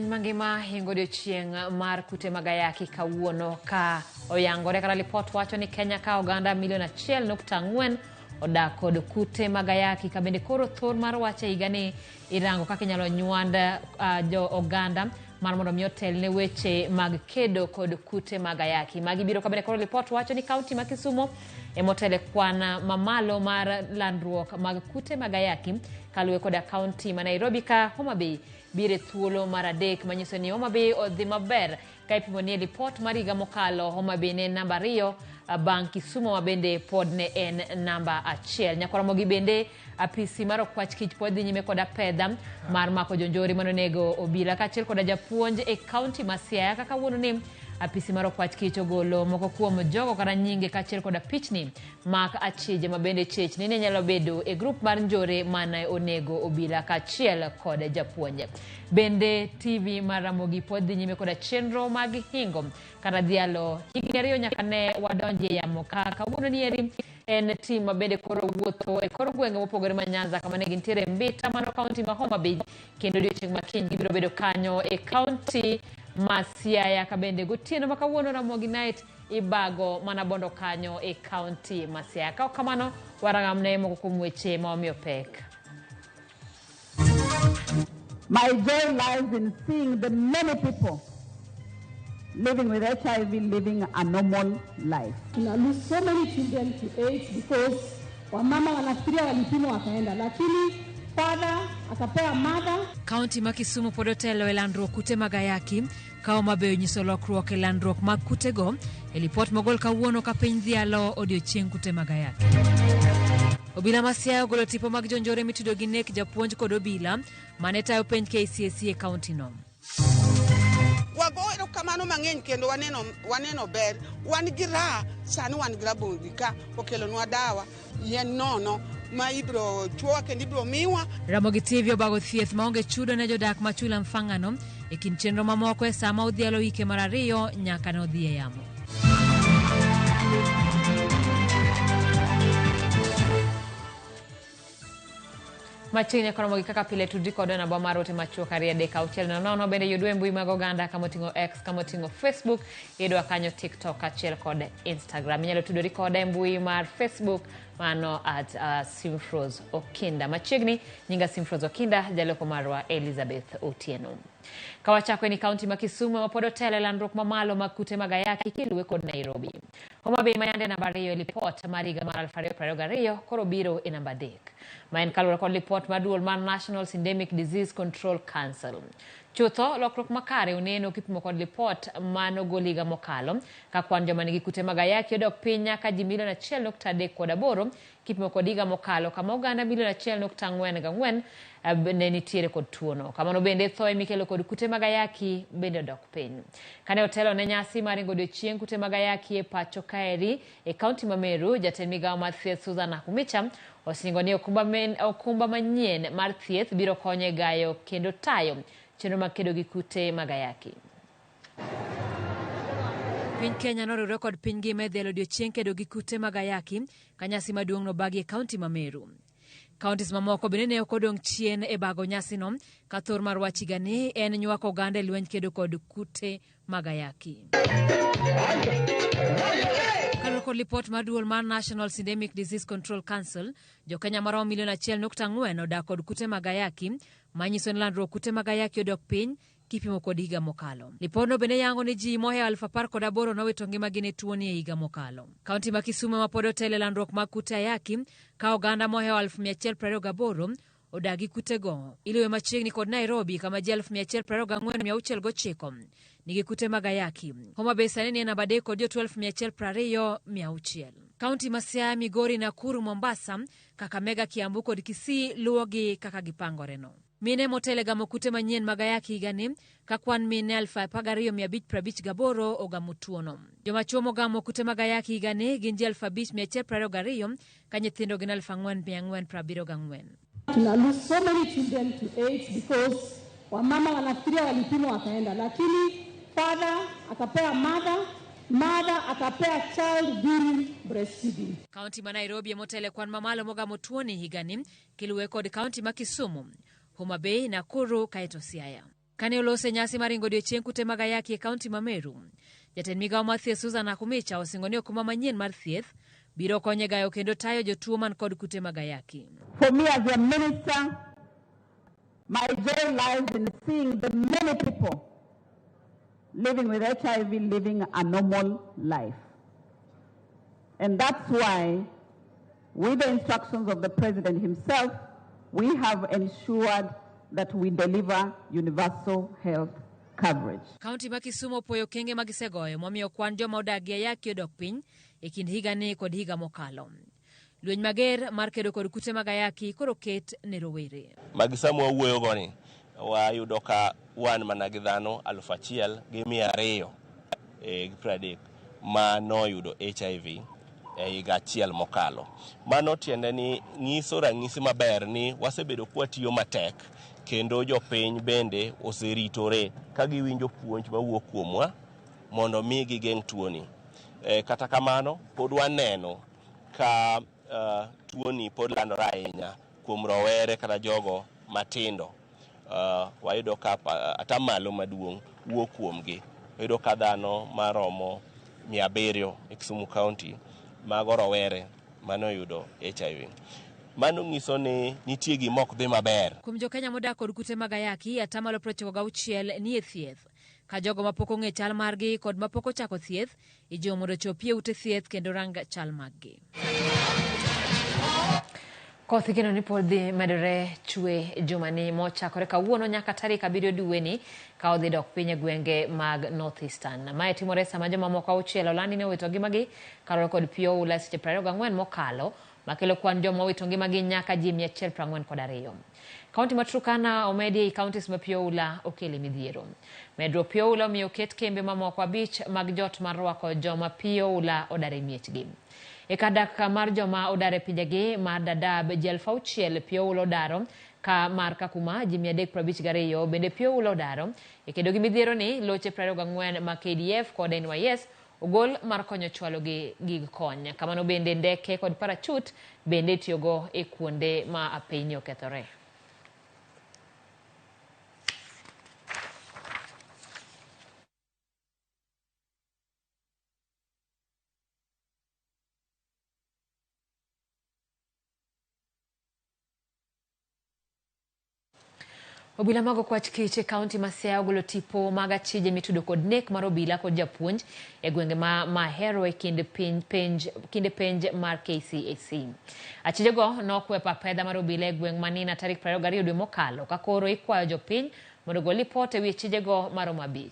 mangima hingo odiochieng' mar kute mag ayaki kawuono ka oyangore kata lipot wacho ni Kenya ka oganda milion 1.4 odak kod kute mag ayaki ka bende koro thor mar wach e higani irango kaka inyalo nywand jo oganda mar mondo mi otel ne weche mag kedo kod kute mag ayaki. Magi biro ka bende koro lipot wacho ni kaunti ma Kisumo emotelo e kwan mamalo mar landruok mag kute mag ayaki kaluwe koda kaunti ma Nairobi ka Homa Bay biro e thuolo mar adek manyiso ni Homa Bay odhi maber ka ipimo ni e lipot mar higa mokalo Homa Bay ne en namba 2 bang' Kisumo ma bende pod ne en namba 1. Nyakwaramogi bende apisi mar okwach kich pod dhi nyime kod apedha mar mako jonjore manonego obila kaachiel koda japuonj e kaunti ma Siaya. Kaka kawuono ni apisi mar okwach kich ogolo moko kuom jogo kata nyinge kaachiel koda pichni mag achije ma bende chechni ne nyalo bedo e grup mar njore mane onego obila kaachiel kod japuonj. Bende TV mar Ramogi pod dhi nyime koda chenro mag hingo kata dhialo higni 2 nyaka ne wadonji e yamo ka kawuono ni eri en tim ma bende koro wuotho e kor gwenge mopogore ma Nyanza kama ne gintiere Mbita mano kaunti ma Homa Bay kendo odiochieng' ma kiny gibiro bedo kanyo e kaunti ma Siaya ka bende gotieno ma kawuono Ramogi Night ibago mana bondo kanyo e kaunti ma Siaya. Ka ok kamano warang'am ne moko kuom weche ma wamiyo pek. My joy lies in seeing the many people living with HIV living a normal life. Tuna lose so many children to AIDS because wamama wanafikiria walipimwa wakaenda, lakini father akapewa mother. Kaunti ma Kisumu pod otelo e landruok kute mag ayaki ka Homa Bay onyiso lokruok e landruok mag kutego e lipot mogol kawuono ka piny dhialo odiochieng' kute mag ayaki. Obila ma Siaya ogolo tipo mag jonjore mitudo gi nek japuonj kod obila mane tayo penj KCSE e kaunti no. Wago erokamano mang'eny kendo waneno ber. Wan gi raha, sani wan gi Ramogi ka okelonwa dawa, yien nono ma ibiro chuowa kendo ibiro miwa. Ramogi TV obago thieth maonge chudo ne jodak ma Chula Mfangano e kind chenro mamoko e sama odhialo hike mar 2 nyaka ne odhi e yamo. Machiegni koro mogi kaka pile tudri kodwa namba mar ote machuok 2 3 6 0 bende yudwa e mbui mag oganda kama oting'o X, kama oting'o Facebook, yudwa kanyo TikTok kaachiel kod Instagram. Inyalo tudori koda e mbui mar Facebook mano at Simfrose Okinda. Machiegni nyinga Simfrose Okinda, jaloko marwa Elizabeth Otieno. Kawachako ni kaunti ma Kisumu ma pod otelo e landruok mamalo mag kute mag ayaki kiluwe kod Nairobi. Homa Bay mayande namba 2 e lipot mar higa mar 2022 koro biro e namba 3. Ma en kaluwore kod lipot mar duol mar National Syndemic Disease Control Council. Chutho lokruok makare oneno kipimo kod lipot manogol higa mokalo ka kwan joma nigi kute mag ayaki odok piny nyaka ji milion 1.38 kipimo kod higa mokalo kama oganda milion 1.44 ne nitiere kod tuono. Kamano bende thoe mikelo kod kute mag ayaki bende odok piny. Kane otelo ne nyasi mar ringo odiochieng' kute mag ayaki e pacho kaeri e kaunti ma Meru, jatend migawo mar thieth Susan Nakhumicha osingo ni okumba manyien mar thieth biro konyo e gayo kendo tayo chenro mag kedo gi kute mag ayaki. Piny Kenya noriwre kod piny ngima e dhialo odiochieng' kedo gi kute mag ayaki ka nyasi maduong' nobagi e kaunti ma Meru. Counties mamoko bende ne ok odong' chien e bago nyasino ka thor mar wach higani en nywako oganda e lweny kedo kod kute mag ayaki. Kaluwore kod lipot mar duol mar National Syndemic Disease Control Council, jo-Kenya maromo milion 1.4 odak kod kute mag ayaki, manyiso ni landruok kute mag ayaki odok piny kipimo kod higa mokalo. Lipodno bende yango ni ji mohewo 18,000 nowito ngimagi ne tuoni e higa mokalo. Kaunti ma Kisumu ma pod otelo e landruok mag kute ayaki ka oganda mohewo 1,128 odak gi kutego. Iluwe machiegni kod Nairobi kama ji 1,124,609 nigi kute mag ayaki. Homa Bay sani ni e namba 3 kod jotuo 1,120,600. Kaunti ma Siaya, Migori, Nakuru, Mombasa, Kakamega, Kiambu kod Kisii luwogi kaka gipangoreno. Mine motelo e gamo kute manyien mag ayaki higani ka kwan mine 12,558 ogamo tuono. Joma chuo mogamo kute mag ayaki higani gin ji 5,122 ka nyithindo gin 4,474. Tuna lose so many children to AIDS because wamama wanafikiria walipimwa wakaenda, lakini father akapewa mother, mother akapea child during breastfeeding. Kaunti ma Nairobi emotelo e kwan mamalo mogamo tuoni higani kiluwe kod kaunti ma Kisumu, Homa Bay, Nakuru kaeto Siaya. Kane olose nyasi mar ringo odiechieng' kute mag ayaki e kaunti ma Meru, jatend migawo mar thieth Susan Nakhumicha osingo ni okumba manyien mar thieth biro konyo e gayo kendo tayo jotuo man kod kute mag ayaki. For me as a minister, my joy lies in seeing the many people living with HIV living a normal life. And that's why, with the instructions of the President himself, we have ensured that we deliver universal health coverage. Kaunti ma Kisumu opuoyo okenge ma gisegoyo momiyo kwan joma odak gi ayaki odok piny e kind higani kod higa mokalo. Lweny mager mar kedo kod kute mag ayaki koro ket ne rowere. Magi sama wawuoyo ni wayudo ka wan mana gi dhano 1230 ma noyudo HIV e higa achiel mokalo. Mano tiende ni nyiso ranyisi maber ni wasebedo kwatiyo matek kendo jopiny bende oseritore ka giwinjo puonj mawuok kuomwa mondo mi gigeng' tuoni. Kata kamano pod waneno ka tuoni pod landore ahinya kuom rowere kata jogo matindo. Wayudo ka atamalo maduong' wuok kuomgi. Wayudo ka dhano maromo 700 e Kisumu County mago rowere manoyudo HIV. Mano nyiso ni nitie gima ok dhi maber. Kuom jokenya modak kod kute mag ayaki, atamalo 96 nie thieth. Ka jogo mapok ong'e chal margi kod mapok ochako thieth, ijiwo mondo ochopie ute thieth kendo rang chal maggi. Koth igeno ni pod dhi medore chwe jumani mochakore kawuono nyaka tarik 7 dweni ka odhi dok piny e gwenge mag North Eastern. Mae timore sama jomamoko 6 olandi ni owito ngimagi kaluwore kod pi oula seche 24 mokalo makelo kwan joma owito ngimagi nyaka ji 142. Kaunti ma Turkana omedi ei counties ma pi oula okele midhiero. Medruok pi oula omiyo oket kembe mamoko 5 mag jot mar rwako joma pi oula odar e miechgi. E kar dak mar joma odar e pinjegi mar Dadaab ji 6,000 pi oula odaro, ka mar Kakuma ji 352 bende pi oula odaro. E kedo gi midhiero ni loche 24 ma KDF kod NYS ogol mar konyo chwalo gi gig kony. Kamano bende ndeke kod parachut bende itiyogo e kuonde ma apeyni okethore. Obila mag okwach kich e kaunti ma Siaya ogolo tipo mag achije mitudo kod nek mar obila kod japuonj e gwenge ma Mahero e kinde penj mar KCSE. Achijego nokwepo apedha mar obila e gweng' manina tarik 22 dwe mokalo ka koro ikwayo jopiny mondo ogol lipot ewi achijego maromo 5.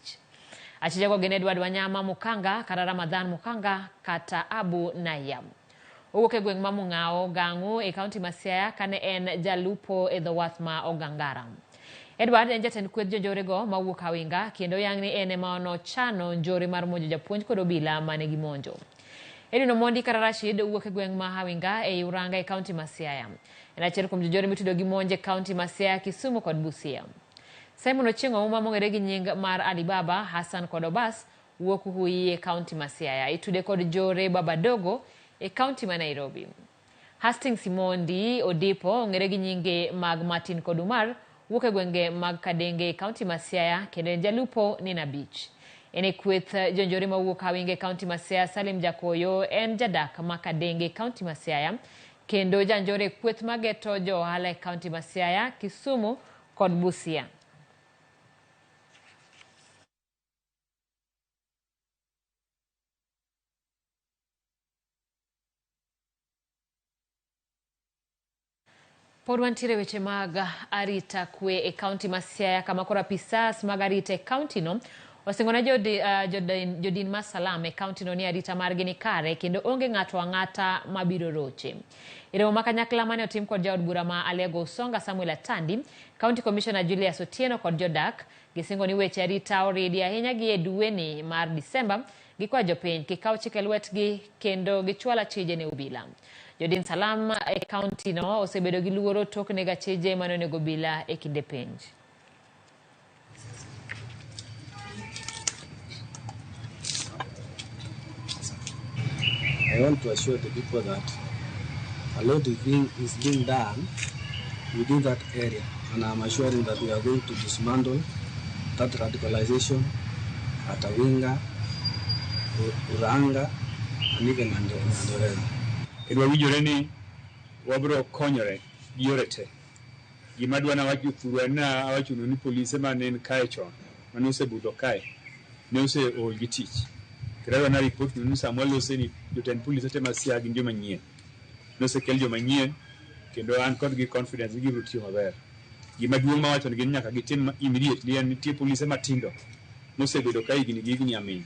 Achijego gin Edward Wanyama Mukanga kata Ramadhan Mukanga kata Abu Nayam. Owuok e gweng' ma Mung'ao Gang'u e kaunti ma Siaya kane en jalupo e dho wath ma Ogangara. Edward en jatend kweth jonjorego mawuok Awinga kendo yang ni en ema nochano njore mar monjo japuonj kod obila mane gimonjo. Edwin Omondi kata Rashid wuok e gweng' ma Awinga ei Uranga e kaunti ma Siaya. En achiel kuom jonjore mitudo gi monj e kaunti ma Siaya, Kisumu kod Busia. Simon Ochieng' Ouma mong'ere gi nying mar Alibaba, Hassan kod Obas wuok Hui e kaunti ma Siaya. Itude kod jore Babadogo e kaunti ma Nairobi. Hastings Simondi Odipo ong'ere gi nyinge mag Martin kod Umar wuok e gwenge mag Kadenge e kaunti ma Siaya kendo en jalupo Nina Beach. En e kweth jonjore mawuok Awinga e kaunti ma Siaya. Salim Jakoyo en jadak ma Kadenge e kaunti ma Siaya kendo janjore e kweth mageto jo ohala e kaunti ma Siaya, Kisumu kod Busia. Pod wantiere weche mag arita kwe e kaunti ma Siaya kama koro apisas mag arita e kaunti no osingo ne jodin ma Salam e kaunti no ni arita margi ni kare kendo onge ng'ato ang'ata mabiro roche. E romo ma kanyakla mane otim kod jaod bura ma Alego Usonga Samuel Atandi, County Commissioner Julius Otieno kod jodak gisingo ni weche arita oridi ahinya gi e dweni mar Disemba gikwayo jopiny kik kaw chike lwetgi kendo gichwal achije ne obila. Jodin Salam e kaunti no osebedo gi luoro tok nego achije mane onego obila e kinde penj. I want to assure the people that a lot is being done within that area, and I'm assuring that we are going to dismantle that radicalization at Awinga, Uranga, and even Nandorera. Kendo wawinjore ni wabiro konyore gi yore te. Gima dwa nawach jothurwa en na awachonu ni polise mane en kae chon, mane osebudho kae, ne oseol gi tich. Kendo adwa na report nu ni sama walose ni jotend polise te ma Siaya gin joma nyien. Nosekel joma nyien kendo an kodgi confidence ni gibiro tiyo maber. Gima duong' mawacho ni gin nyaka gitim immediately en nitie polise matindo mosebedo ka higni gi higni aming'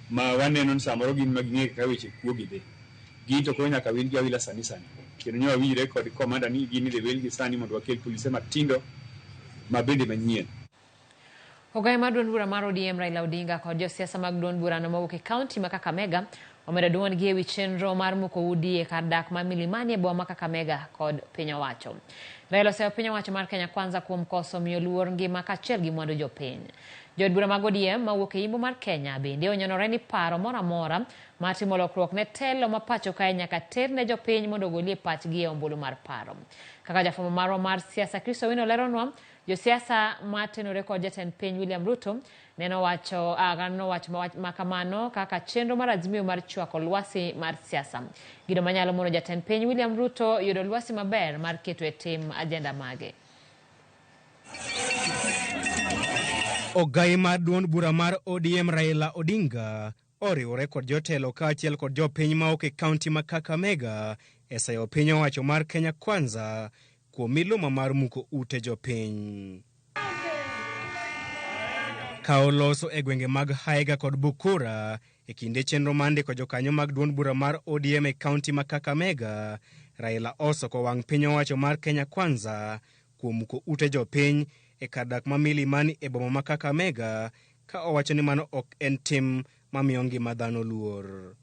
ma waneno ni samoro gin ma ging'e kaka weche kuo gi dhi. Gin to koro nyaka wilgi awila sani sani. Kendo nyo wawinjre kod commander ni gin idhi wilgi sani mondo wakel polise matindo ma bende manyien. Ogaye mar duond bura mar ODM Raila Odinga kod josiasa mag duond burano mowuok e kaunti ma Kakamega omedo duondgi ewi chenro mar muko udi e kar dak ma Milimani e boma ma Kakamega kod piny owacho. Raila oseyo piny owacho mar Kenya Kwanza kuom koso miyo luor ngima kaachiel gi mwandu jopiny. Jood bura mag ODM mawuok e imbo mar Kenya bende onyonore ni paro moro amora mar timo lokruok ne telo ma pacho kae nyaka ter ne jopiny mondo ogolie pachgi e ombulu mar paro. Kaka jafwambo marwa mar siasa Chris Owino leronwa, josiasa matenore kod jatend piny William Ruto neno wacho nowacho makamano kaka chenro mar Azimio mar chwako lwasi mar siasa. Gino manyalo mono jatend piny William Ruto yudo lwasi maber mar keto e tim ajenda mage. Ogai mar duond bura mar ODM Raila Odinga oriwore kod jotelo kaachiel kod jopiny maok e kaunti ma Kakamega e sayo piny owacho mar Kenya Kwanza kuom miluma mar muko ute jopiny. Ka oloso e gwenge mag Haiga kod Bukura e kinde chenro mar ndiko jokanyo mag duond bura mar ODM e kaunti ma Kakamega, Raila osoko wang' piny owacho mar Kenya Kwanza kuom muko ute jopiny e kar dak ma Milimani e boma ma Kakamega ka owacho ni mano ok en tim mamiyo ngima dhano luor.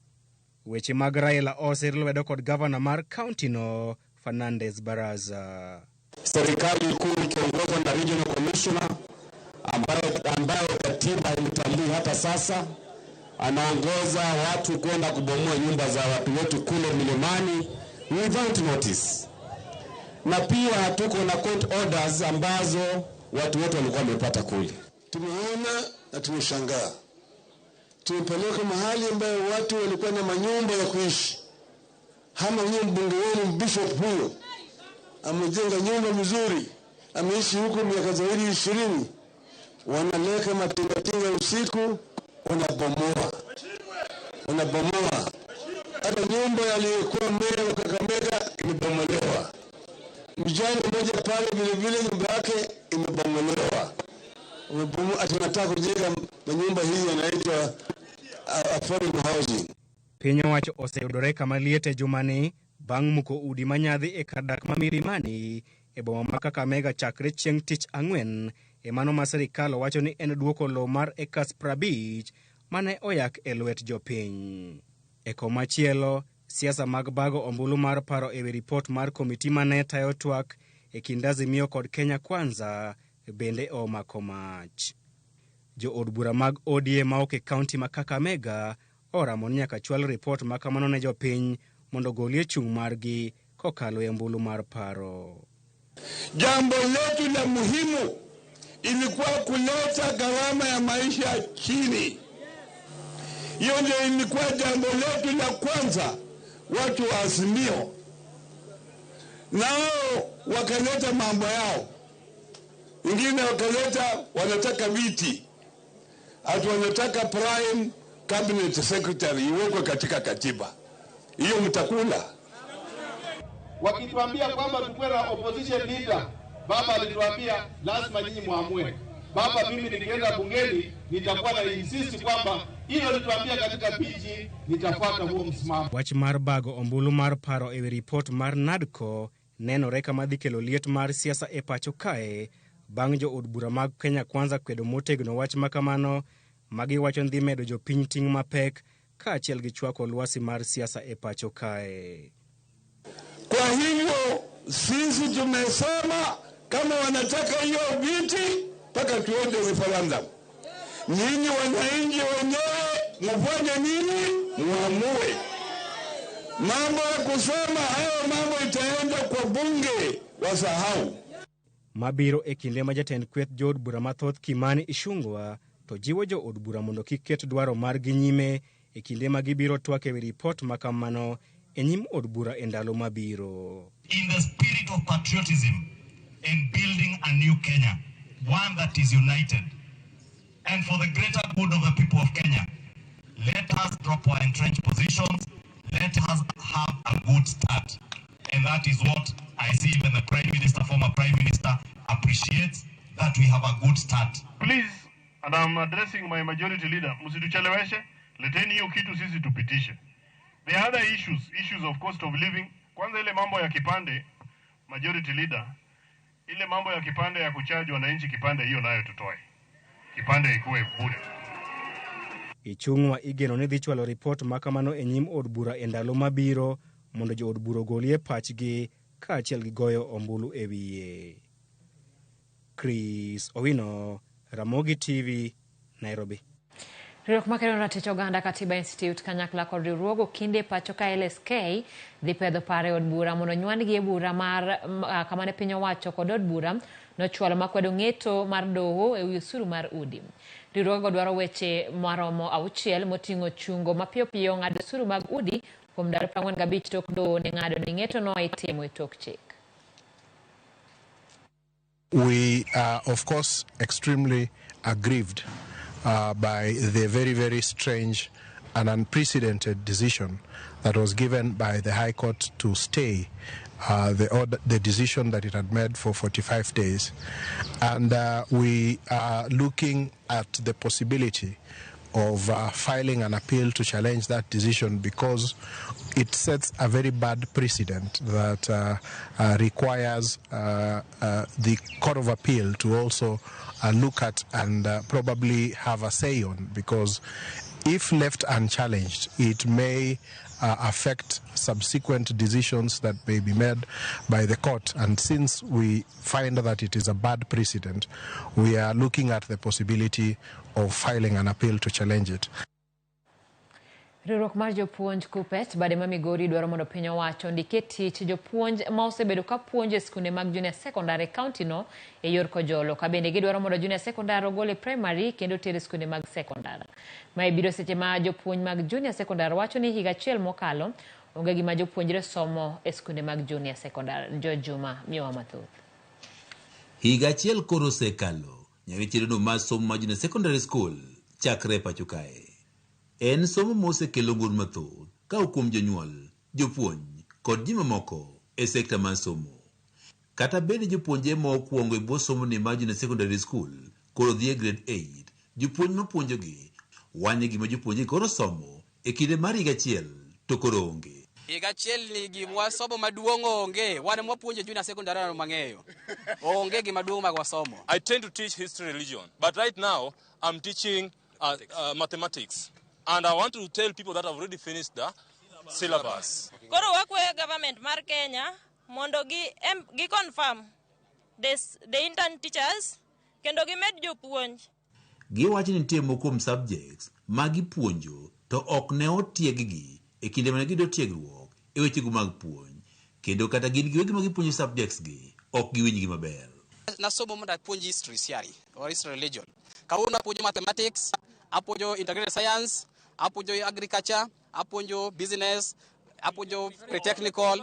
Weche mag Raila osir lwedo kod gavana mar kaunti no Fernandez Baraza. Serikali kuu ikiongozwa na regional commissioner ambaye katiba haimtambui hata sasa, anaongoza watu kwenda kubomoa nyumba za watu wetu kule milimani without notice. Na pia tuko na court orders ambazo watu wetu walikuwa wamepata kule. Tumeona na tumeshangaa. Tumepeleka mahali ambayo watu walikuwa na manyumba ya kuishi. Hama huyo mbunge wenu bishop huyo amejenga nyumba mzuri, ameishi huko miaka zaidi 20. Wanaleka matingatinga usiku, wanabomoa. Wanabomoa. Hata nyumba aliyekuwa mbele wa Kakamega imebomolewa. Mjane mmoja pale vile vile nyumba yake imebomolewa. Wamebomoa, tunataka kujenga manyumba hii yanaitwa affordable housing. Piny owacho oseyudore kama liet e jumani bang' muko udi manyadhi e kar dak ma Milimani e boma ma Kakamega chakre chieng' tich ang'wen e mano ma sirikal owacho ni en duoko lowo mar acres 50 mane oyak e lwet jopiny. E komachielo, siasa mag bago ombulu mar paro ewi ripot mar komiti mane tayo twak e kind Azimio kod Kenya Kwanza bende omako mach. Jo od bura mag ODM maok e kaunti ma Kakamega oramo ni nyaka chwal ripot ma kamano ne jopiny mondo ogolie chung' margi kokalo e ombulu mar paro. Jambo letu la muhimu ilikuwa kuleta gharama ya maisha chini. Hiyo ndio ilikuwa jambo letu la kwanza, watu wa Azimio nao wakaleta mambo yao, wengine wakaleta wanataka viti, ati wanataka prime cabinet secretary iwekwe katika katiba. Hiyo mtakula. Wakituambia kwamba tukue na opposition leader, baba alituambia lazima nyinyi muamue. Baba, mimi nikienda bungeni nitakuwa na insist kwamba hilo alituambia katika PG, nitafuata huo msimamo. Wach mar bago ombulu mar paro ewi ripot mar NADCO nenore kama dhi kelo liet mar siasa e pacho kae bang' jo od bura mag Kenya Kwanza kwedo motegno wach makamano magiwacho ni dhi medo jopiny ting' mapek kaachiel gi chwako lwasi mar siasa e pacho kae. Kwa hivyo sisi tumesema kama wanataka hiyo viti mpaka tuende referendum. Nyinyi wananchi wenyewe mfanye nini? Muamue. Mambo ya kusema hayo mambo itaenda kwa bunge, wasahau. Mabiro e kinde ma jatend kweth jood bura mathoth Kimani Ichung'wa to jiwo jood bura mondo kik ket dwaro margi nyime e kinde ma gibiro twak e wi ripot ma kamano e nyim od bura e ndalo mabiro. In the spirit of patriotism and building a new Kenya, one that is united, and for the greater good of the people of Kenya, let us drop our entrenched positions, let us have a good start. And that is what I see even the Prime Minister, former Prime Minister, appreciates, that we have a good start. Please, and I'm addressing my majority leader, msitucheleweshe, leteni hiyo kitu sisi tupitishe. The other issues, issues of cost of living, kwanza ile mambo ya kipande, majority leader, ile mambo ya kipande ya kuchaji wananchi kipande, hiyo nayo tutoe. Kipande ikuwe bure. Ichung'wa igeno ni dhi chwalo ripot ma kamano e nyim od bura e ndalo mabiro mondo jood bura ogolie pachgi kaachiel gi goyo ombulu e wiye. Chris Owino, Ramogi TV, Nairobi. Riwruok makedo ne ratich oganda Katiba Institute kanyakla kod riwruogo kinde pacho ka LSK dhi pedho paro e od bura mondo nywandgi e bura mar kama ne piny owacho kod od bura nochwalo makwedo ng'eto mar doho e wi osuru mar udi. Riwruogego dwaro weche maromo 6 moting'o chungo mapiyo piyo ng'ado osuru mag udi kuom ndalo 45 tok doho ne ng'ado ni ng'eto no itimo e tok chik. We are of course extremely aggrieved by the very, very strange and unprecedented decision that was given by the High Court to stay the decision that it had made for 45 days. And we are looking at the possibility of filing an appeal to challenge that decision, because it sets a very bad precedent that requires the Court of Appeal to also look at and probably have a say on, because if left unchallenged, it may affect subsequent decisions that may be made by the court. And since we find that it is a bad precedent, we are looking at the possibility of filing an appeal to challenge it. Riwruok mar jopuonj Kupet bade ma Migori dwaro mondo piny owacho ondike tich jopuonj ma osebedo ka puonjo e skunde mag junior secondary e county no e yor kojolo, ka bende gidwaro mondo junior secondary ogol e primary kendo ter e skunde mag secondary. Mae biro seche ma jopuonj mag junior secondary wacho ni higa achiel mokalo onge gima jopuonjre somo e skunde mag junior secondary. George Juma miyowa mathoth. Higa achiel koro osekalo nyaka chenro mar somo mar junior secondary school chakre pacho kae. En somo mosekelo ng'ur mathoth ka kuom jonyuol, jopuonj kod ji mamoko e sekta mar somo. Kata bed ni jopuonje ma okwongo e bwo somoni mar junior secondary school koro dhi e grade 8, jopuonj mapuonjogi wanyo gima jopuonje koro somo e kinde mar higa achiel to koro onge. Higa achiel ni gima somo maduong' onge, wan mwapuonjo junior secondary ano mang'eyo. Onge gima duong' mag wasomo. I tend to teach history, religion, but right now I'm teaching mathematics. And I want to tell people that I've already finished the syllabus. Koro wakwayo government mar Kenya mondo gi confirm the intern teachers kendo gimed jopuonj. Giwacho ni nitie moko kuom subjects ma gipuonjo to ok ne otieggi e kinde mane giyudo tiegruok e wechego mag puonj, kendo kata gin giwegi ma gipuonjo subjects gi ok giwinjgi maber. Nasomo mondo apuonj history siari or history religion. Kawuono apuonjo mathematics, apuonjo integrated science, apuonjo agriculture, apuonjo business, apuonjo pre-technical,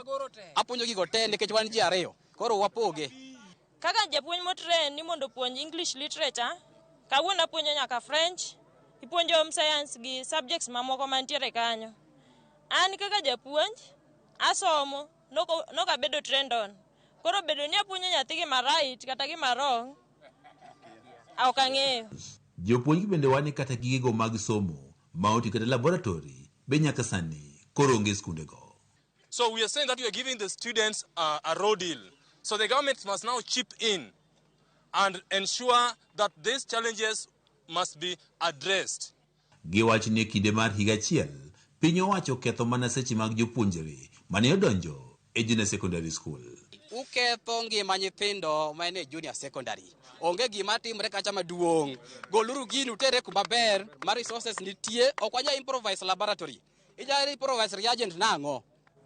apuonjo gigo te nikech wan ji ariyo. Koro wapoge. Kaka japuonj motrain ni mondo opuonj English literature, kawuono apuonjo nyaka French, ipuonjo home science gi subjects mamoko mantiere kanyo. An kaka japuonj asomo nok abedo trained on. Koro bedo ni apuonjo nyathi gima right kata gima wrong, ok ang'eyo. Jopuonj bende wani kata gigego mag somo ma oti kata laboratory be nyaka sani koro onge skundego. So we are saying that we are giving the students a raw deal. So the government must now chip in and ensure that these challenges must be addressed. Giwacho ni e kinde mar higa achiel, piny owacho oketho mana seche mag jopuonjre mane odonjo e junior secondary school. Uketho ngima nyithindo ma en e junior secondary. Onge gima timre kacha maduong'. Goluru gini utere kuma ber ma resources nitie, ok wanyal improvise laboratory. Inyalo improvise reagent nang'o?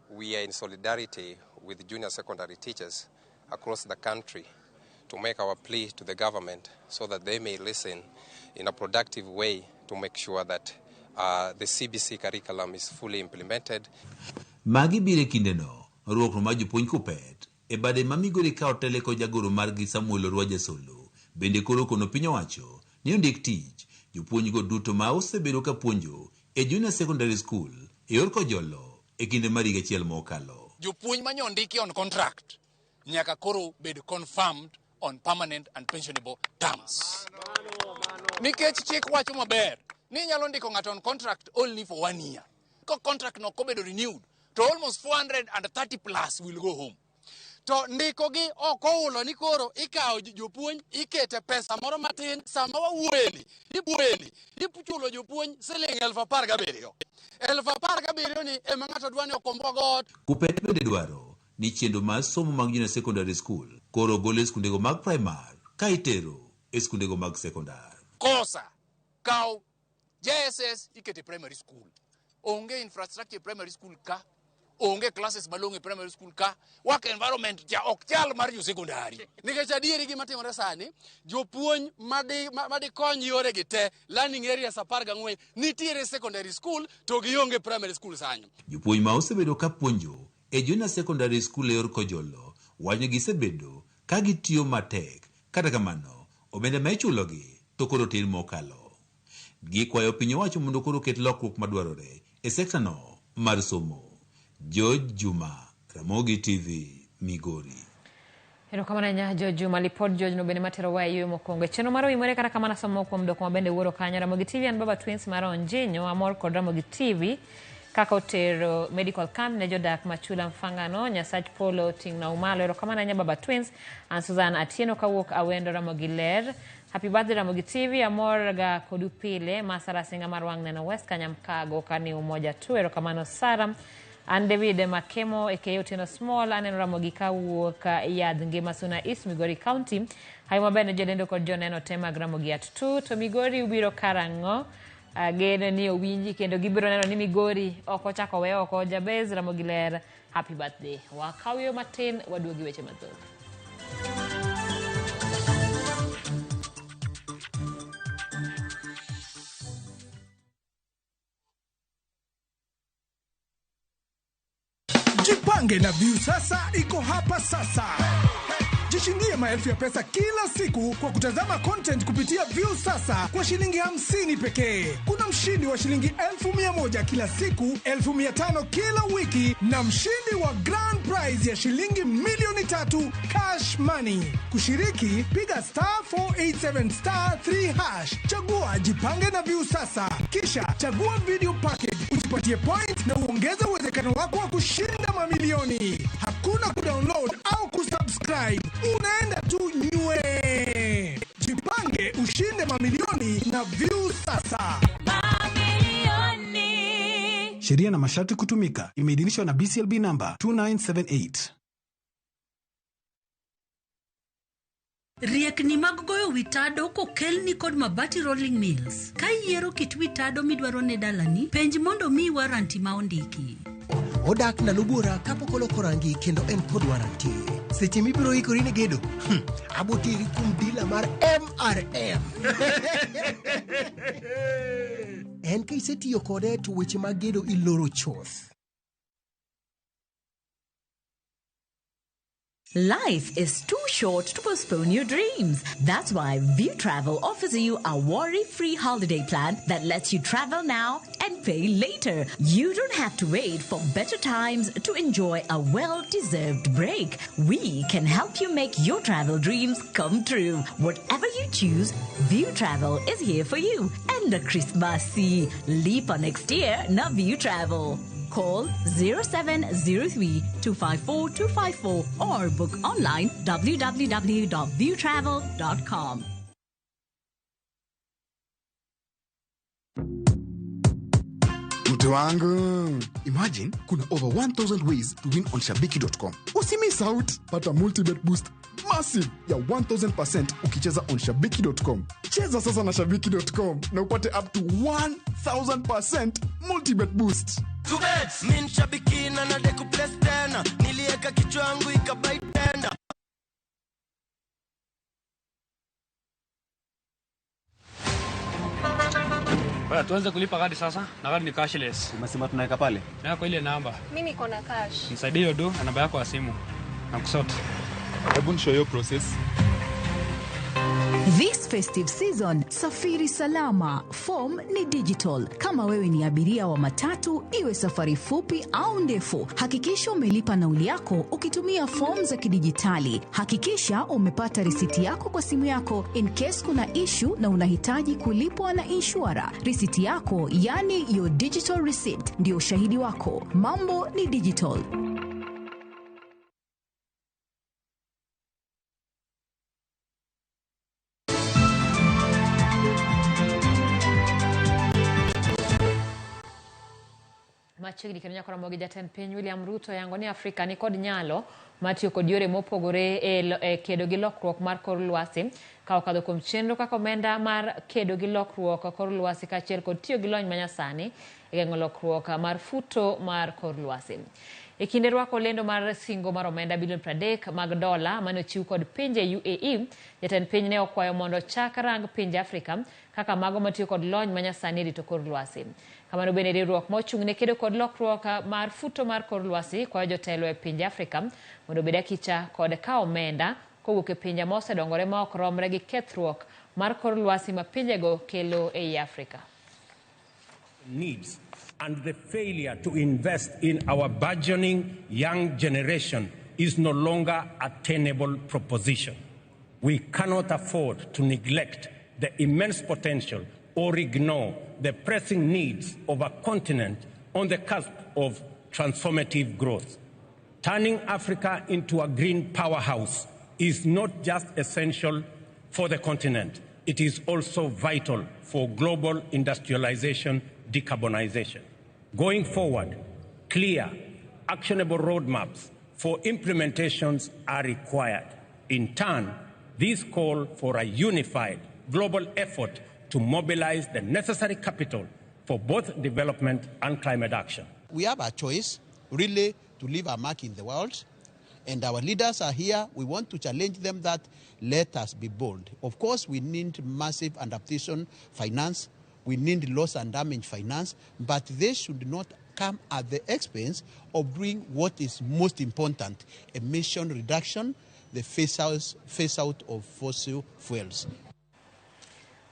We are in solidarity with junior secondary teachers across the country to make our plea to the government so that they may listen in a productive way to make sure that the CBC curriculum is fully implemented. Magi biro e kindeno, riwruok mar jopuonj Kuppet e bade ma Migori ka otele kod jagoro margi Samuel Orwa Jasolo bende koro okono piny owacho ni ondik tich jopuonjgo duto ma osebedo ka puonjo e Junior Secondary School e yor kojolo e kinde mar higa achiel mokalo. Jopuonj manye ondiki on contract nyaka koro bed confirmed on permanent and pensionable terms. Nikech chik wacho maber ni inyalo ndiko ng'ato on contract only for 1 year. Ka contract no ok obedo renewed, to almost 430 plus will go home. To ndiko gi ok oulo ni koro ikawo jopuonj ikete pesa moro matin sama wawuoyeni ibuoyeni ichulo jopuonj siling 17,000. 17,000 ni ema ng'ato dwa ni okomboa go ot. Kuppet bende dwaro ni chenro mar somo mag junior secondary school koro ogol e skundego mag primar ka itero e skundego mag sekondar. Kosa kaw JSS ikete primary school. Onge infrastructure primary school ka, onge classes malong'o e primary school ka, work environment cha ok chal mar jo secondary. Nikech adieri gima timore sani, jopuonj madikony yore gi te, learning areas 14 nitiere secondary school to gionge primary school sanyo. Jopuonj ma osebedo ka puonjo e junior secondary school e yor kojolo wacho ni gisebedo ka gitiyo matek, kata kamano omenda ma ichulogi to koro tin mokalo. Gikwayo piny owacho mondo koro oket lokruok madwarore e sekta no mar somo. George Juma, Ramogi TV, Migori. Erokamano ahinya George Juma. Lipod George no bende matero wa e yueyo mokwongo. E chenro mar Oimore kata kamano somo kuom dok ma bende wuoro kanyo. Ramogi TV an Baba Twins mar Onjinyo amor kod Ramogi TV kaka otero medical camp ne jodak ma Chula Mfangano. Nyasach polo ting'na umalo. Erokamano ahinya Baba Twins. An Susan Atieno kawuok Awendo Ramogi Ler. Happy birthday Ramogi TV, amor ga kodu pile. Ma Sara Singa mar Wang' Neno West Kanyamkago kani umoja tu. Erokamano Sara. An David Makemo aka Otieno Small aneno Ramogi kawuok Yadh Ngima Suna East Migori County. Hayo maber ne jolendo kod joneno te mag Ramogi at 2. To Migori ubiro karang'o? Ageno ni owinji kendo gibiro neno ni Migori ok ochako we oko. Jabez Ramogi Ler, happy birthday. Wakaw yo matin waduogi weche mathoth. Jipange na Viusasa iko hapa sasa. Jishindie maelfu ya pesa kila siku kwa kutazama content kupitia Viusasa kwa shilingi 50 pekee. Kuna mshindi wa shilingi 1,100 kila siku, 1,500 kila wiki na mshindi wa grand prize ya shilingi 3,000,000 cash money. Kushiriki, piga *487*3#. Chagua Jipange na Viusasa. Kisha chagua video package, ujipatie point na uongeze uwezekano wako wa kushinda mamilioni. Hakuna kudownload au kusubscribe. Unaenda tu nywe. Jipange ushinde mamilioni na Viusasa. Mamilioni. Sheria na masharti kutumika. Imeidhinishwa na BCLB number 2978. Riekni mag goyo witado kokelni kod Mabati Rolling Mills. Ka iyiero kit witado midwaro ne dalani, penj mondo miyi waranti ma ondiki. Odak ndalo buora kapok oloko rangi kendo en kod waranti. Seche mibiro ikori ne gedo, aboteri kuom dila mar MRM. En ka isetiyo kode to weche mag gedo iloro chuth. Life is too short to postpone your dreams. That's why View Travel offers you a worry-free holiday plan that lets you travel now and pay later. You don't have to wait for better times to enjoy a well-deserved break. We can help you make your travel dreams come true. Whatever you choose, View Travel is here for you. And a Christmas leap on next year, na View Travel. Call 0703 254 254 or book online www.viewtravel.com. Mtu wangu, imagine kuna over 1000 ways to win on shabiki.com. Usimiss out, pata multibet boost massive ya 1000% ukicheza on shabiki.com. Cheza sasa na shabiki.com na upate up to 1000% multibet boost. Min shabiki na nadeku place tena, nilieka kichwa yangu ikabai tena. Bwana, tuanze kulipa kadi sasa, na kadi ni cashless. Umesema tunaweka pale? Na kwa ile namba. Mimi niko na cash. Nisaidie hiyo do na namba yako ya simu. Na kusort. Hebu nishow hiyo process. This festive season, safiri salama. Form ni digital. Kama wewe ni abiria wa matatu, iwe safari fupi au ndefu, hakikisha umelipa nauli yako ukitumia fomu za kidijitali. Hakikisha umepata risiti yako kwa simu yako in case kuna issue na unahitaji kulipwa na inshura. Risiti yako, yani your digital receipt, ndio ushahidi wako. Mambo ni digital. Machiegni kendo nyaka romo gi jatend piny William Ruto yango ni Afrika ni kod nyalo mar tiyo kod yore mopogore e kedo gi lokruok mar kor lwasi ka okadho kuom chenro kaka omenda mar kedo gi lokruok kor lwasi kaachiel kod tiyo gi lony manyasani e geng'o lokruok mar futo mar kor lwasi. E kinde rwako lendo mar singo mar omenda bilion 30 mag dola mane ochiw kod pinje UAE, jatend piny ne okwayo mondo chak rang pinje Afrika kaka mago matiyo kod lony manyasani e rito kor lwasi. Kamano bende riwruok mochung' ne kedo kod lokruok mar futo mar kor lwasi kwayo jotelo e pinje Afrika mondo obed akicha kod kawo omenda kowuok e pinje mosedongore ma ok romre gi kethruok mar kor lwasi ma pinjego kelo ei Afrika. Needs and the failure to invest in our burgeoning young generation is no longer a tenable proposition. We cannot afford to neglect the immense potential or ignore the pressing needs of a continent on the cusp of transformative growth. Turning Africa into a green powerhouse is not just essential for the continent, it is also vital for global industrialization, decarbonization. Going forward, clear, actionable roadmaps for implementations are required. In turn, these call for a unified global effort to mobilize the necessary capital for both development and climate action. We have a choice, really, to leave a mark in the world. And our leaders are here. We want to challenge them that let us be bold. Of course, we need massive adaptation finance. We need loss and damage finance, but they should not come at the expense of doing what is most important, emission reduction, the phase out of fossil fuels.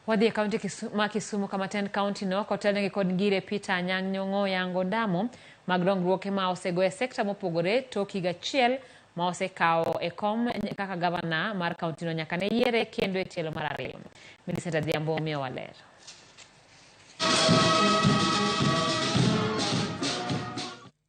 Wadhi e kaunti ma Kisumu kama tend kaunti no kotelnegi kod Ngire Peter Anyang' Nyong'o yango ndamo mag dongruoke ma osego e sekta mopogore tok higa achiel ma osekawo e kom kaka gavana mar kaunti no nyaka ne yiere kendo e tielo mar ariyo. Millicent Adhiambo miyowa ler.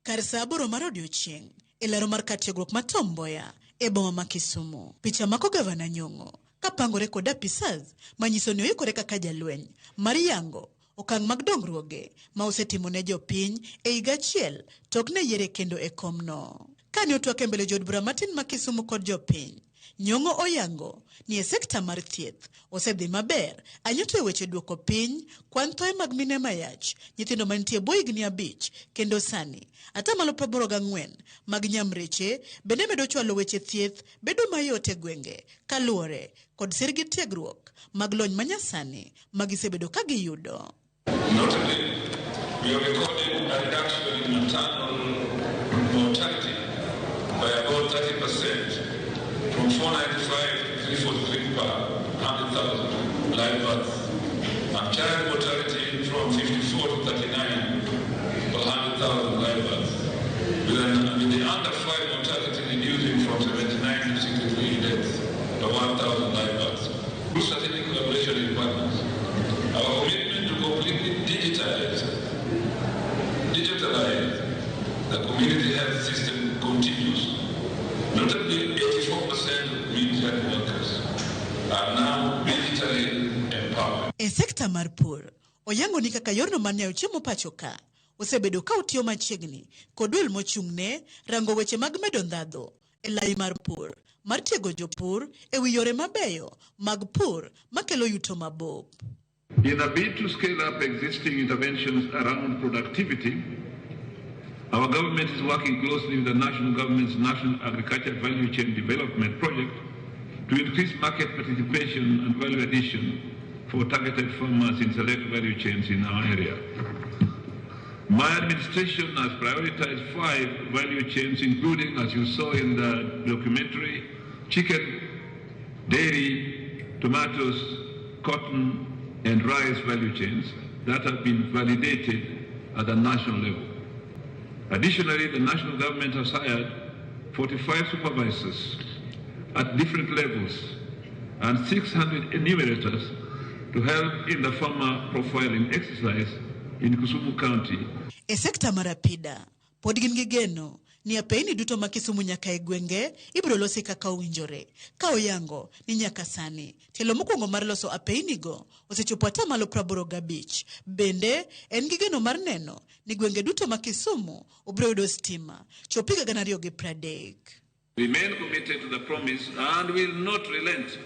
Kar saa 8 mar odiochieng' e laro mar kar tiegruok ma Tom Mboya e boma ma Kisumu. Picha mako gavana Nyong'o kapangore kod apisas manyiso ni oikore kaka jalweny mar yango okang' mag dongruoge ma osetimo ne jopiny e higa achiel tok ne yiere kendo e komno. Kane otwak e mbele jood bura matin ma Kisumu kod jopiny, Nyong'o oyango ni e sekta mar thieth osedhi maber ahinya e weche duoko piny kwan thoe mag mine mayach, nyithindo mantie bwo higni 5 kendo sani 84% mag nyamreche bende medo chwalo weche thieth bedo mayot e gwenge kaluwore kod sir gi tiegruok mag lony manyasani magisebedo ka giyudo. Notably, we have recorded a reduction in maternal mortality by about 30%. From 495 to 343 per 100,000 live births, and child mortality from 54 to 39 per 100,000 live births, with the under 5 mortality reducing from 79 to 63 deaths per 1,000 live births. Through strategic collaboration with partners, our commitment to completely digitalize the community health system continues. Notably, 84% of community health workers are now digitally empowered. E sekta mar pur, oyango ni kaka yorno mar nyayo chiemo pacho ka osebedo ka otiyo machiegni kod duol mochung'ne rango weche mag medo ndhadho e lai mar pur mar tiego jopur e wi yore mabeyo mag pur makelo yuto mabup. In a bid to scale up existing interventions around productivity, our government is working closely with the national government's National Agriculture Value Chain Development Project to increase market participation and value addition for targeted farmers in select value chains in our area. My administration has prioritized 5 value chains, including, as you saw in the documentary, chicken, dairy, tomatoes, cotton, and rice value chains that have been validated at the national level. Additionally, the national government has hired 45 supervisors at different levels and 600 enumerators to help in the farmer profiling exercise in Kisumu County. E sekta mar apida, pod gin gi geno ni apeyni duto ma Kisumu nyaka e gwenge ibiro losi kaka owinjore, ka oyango ni nyaka sani tielo mokwongo mar loso apeynigo osechopo atamalo 85. Bende en gi geno mar neno ni gwenge duto ma Kisumu obiro yudo stima chop higa 2030. Remain committed to the promise and will not relent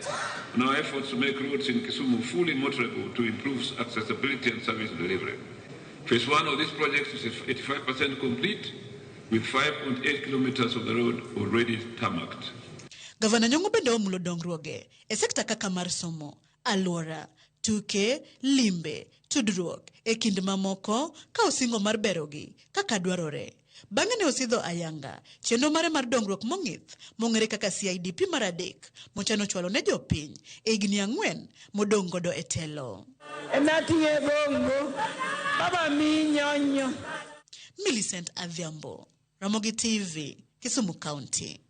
on our efforts to make roads in Kisumu fully motorable to improve accessibility and service delivery. Phase 1 of this project is 85% complete, with 5.8 kilometers of the road already tarmacked. Gavana Nyong'o bende omulo dongruoge e sekta kaka mar somo, alwora, tuke, limbe, tudruok e kind mamoko ka osingo mar berogi kaka dwarore. Bang'e ne osidho ayanga chenro mare mar dongruok mong'ith mong'ere kaka CIDP mar 3 mochano chwalo ne jopiny e higni 4 modong' godo e telo. Millicent Adhiambo, Ramogi TV, Kisumu County.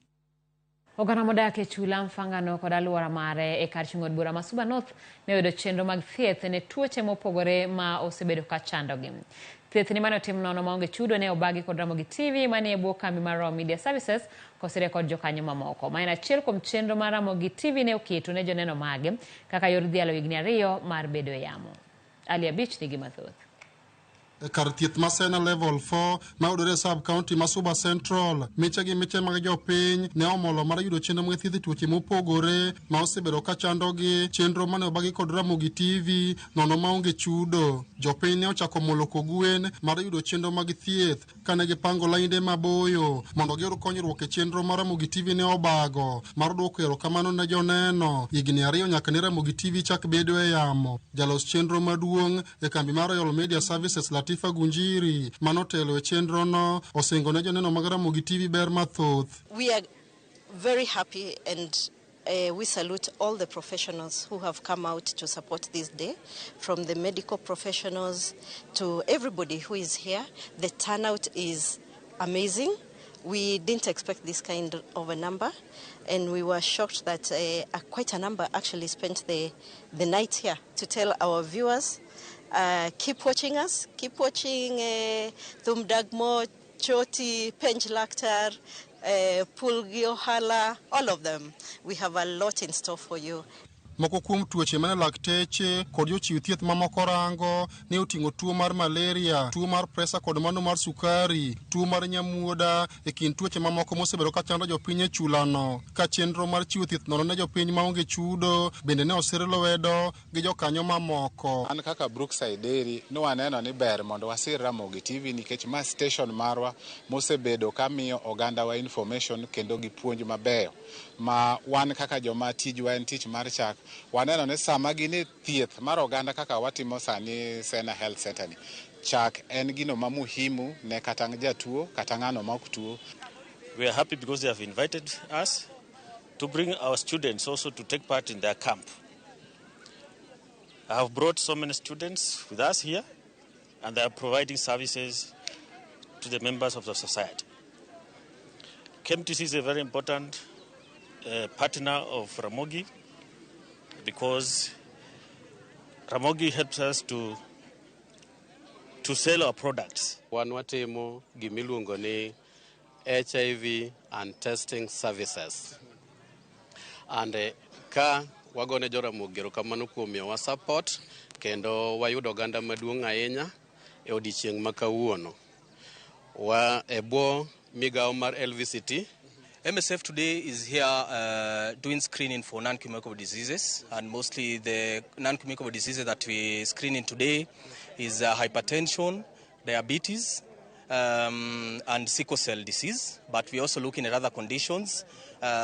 Oganda modak e chula Mfangano kod alwora mare e kar chung' od bura ma Suba North ne oyudo chenro mag thieth ne tuoche mopogore ma osebedo ka chandogi. Thieth ni mane otim nono maonge chudo ne obagi kod Ramogi TV manie bwo kambi mar Royal Media Services kosire kod jokanyo mamoko. Ma en achiel kuom chenro mar Ramogi TV ne oketo ne joneno mage kaka yor dhialo higni 2 mar bedo e yamo. Ali Abich nigi mathoth. E kar thieth ma Sena Level 4 ma yudore e sub county ma Suba Central, miche gi miche mag jopiny ne omolo mar yudo chenro mag thieth e tuoche mopogore ma osebedo ka chandogi. Chenro mane obagi kod Ramogi TV nono maonge chudo. Jopiny ne ochako molo kogwen mar yudo chenro mag thieth kane gipango lainde maboyo mondo giyud konyruok e chenro mar Ramogi TV ne obago mar duoko erokamano ne joneno higni 2 nyaka ne Ramogi TV chak bedo e yamo. Jalos chenro maduong' e kambi mar Royal Media Services Latifa Gunjiri manotelo e chenro no osingo ne joneno mag Ramogi TV ber mathoth. We are very happy and we salute all the professionals who have come out to support this day, from the medical professionals to everybody who is here. The turnout is amazing. We didn't expect this kind of a number, and we were shocked that quite a number actually spent the night here. To tell our viewers, keep watching us, keep watching Thum Dagmo, Choti, Penj Laktar, Pulgio Hala, all of them. We have a lot in store for you. Moko kuom tuoche mane lakteche kod jochiw thieth mamoko rango ne oting'o tuo mar malaria, tuo mar presa kod mano mar sukari, tuo mar nyamuoda e kind tuoche mamoko mosebedo ka chando jopiny e chulano. Ka chenro mar chiwo thieth nono ne jopiny maonge chudo bende ne osir lwedo gi jokanyo mamoko. An kaka Brookside Dairy ne waneno ni ber mondo wasir Ramogi TV nikech ma station marwa mosebedo ka miyo ogandawa information kendo gi puonj mabeyo ma wan kaka joma tijwa en tich mar chak. Waneno ni sama gin thieth mar oganda kaka watimo sani Sena Health Center ni, chak en gino ma muhimu ne kata jatuo kata ng'ano ma ok tuo. We are happy because they have invited us to bring our students also to take part in their camp. I have brought so many students with us here, and they are providing services to the members of the society. KMTC is a very important partner of Ramogi, because Ramogi helps us to sell our products. Wan watimo gimiluongo ni HIV and testing services. And ka wagone jo Ramogi erokamano kuom miyowa support kendo wayudo oganda maduong' ahinya e odiechieng' ma kawuono. Wa e bwo migawo mar LVCT. MSF today is here doing screening for non-communicable diseases, and mostly the non-communicable diseases that we screen in today is hypertension, diabetes, and sickle cell disease. But we're also looking at other conditions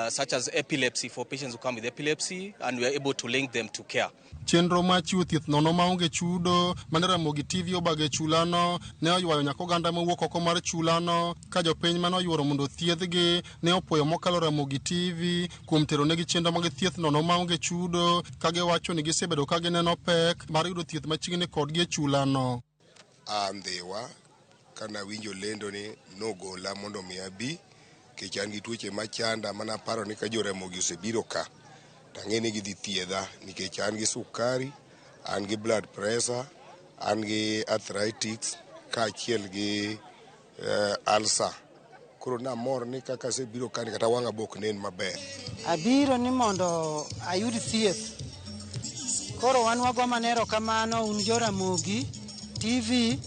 such as epilepsy for patients who come with epilepsy, and we are able to link them to care. Chenro mar chiwo thieth nono maonge chudo mane Ramogi TV obago e chulano ne oywayo nyaka oganda mowuok oko mar chulano ka jopiny mane oyuoro mondo othiedhgi ne opuoyo mokalo Ramogi TV kuom teronegi chenro mag thieth nono maonge chudo ka giwacho ni gisebedo ka gineno pek mar yudo thieth machiegni kodgi e chulano. Aa Ndhiwa kanawinjo lendo ni nogola mondo mi abi nikech an gi tuoche machanda manaparo ni ka jo Ramogi osebiro ka tang'e ni gidhi thiedha nikech an gi sukari, an gi blood pressure, an gi arthritis kaachiel gi ulcer. Koro namor ni kaka asebiro ka ni kata wang'a be ok nen maber. Abiro ni mondo ayud thieth. Koro wan wago mana erokamano un jo Ramogi TV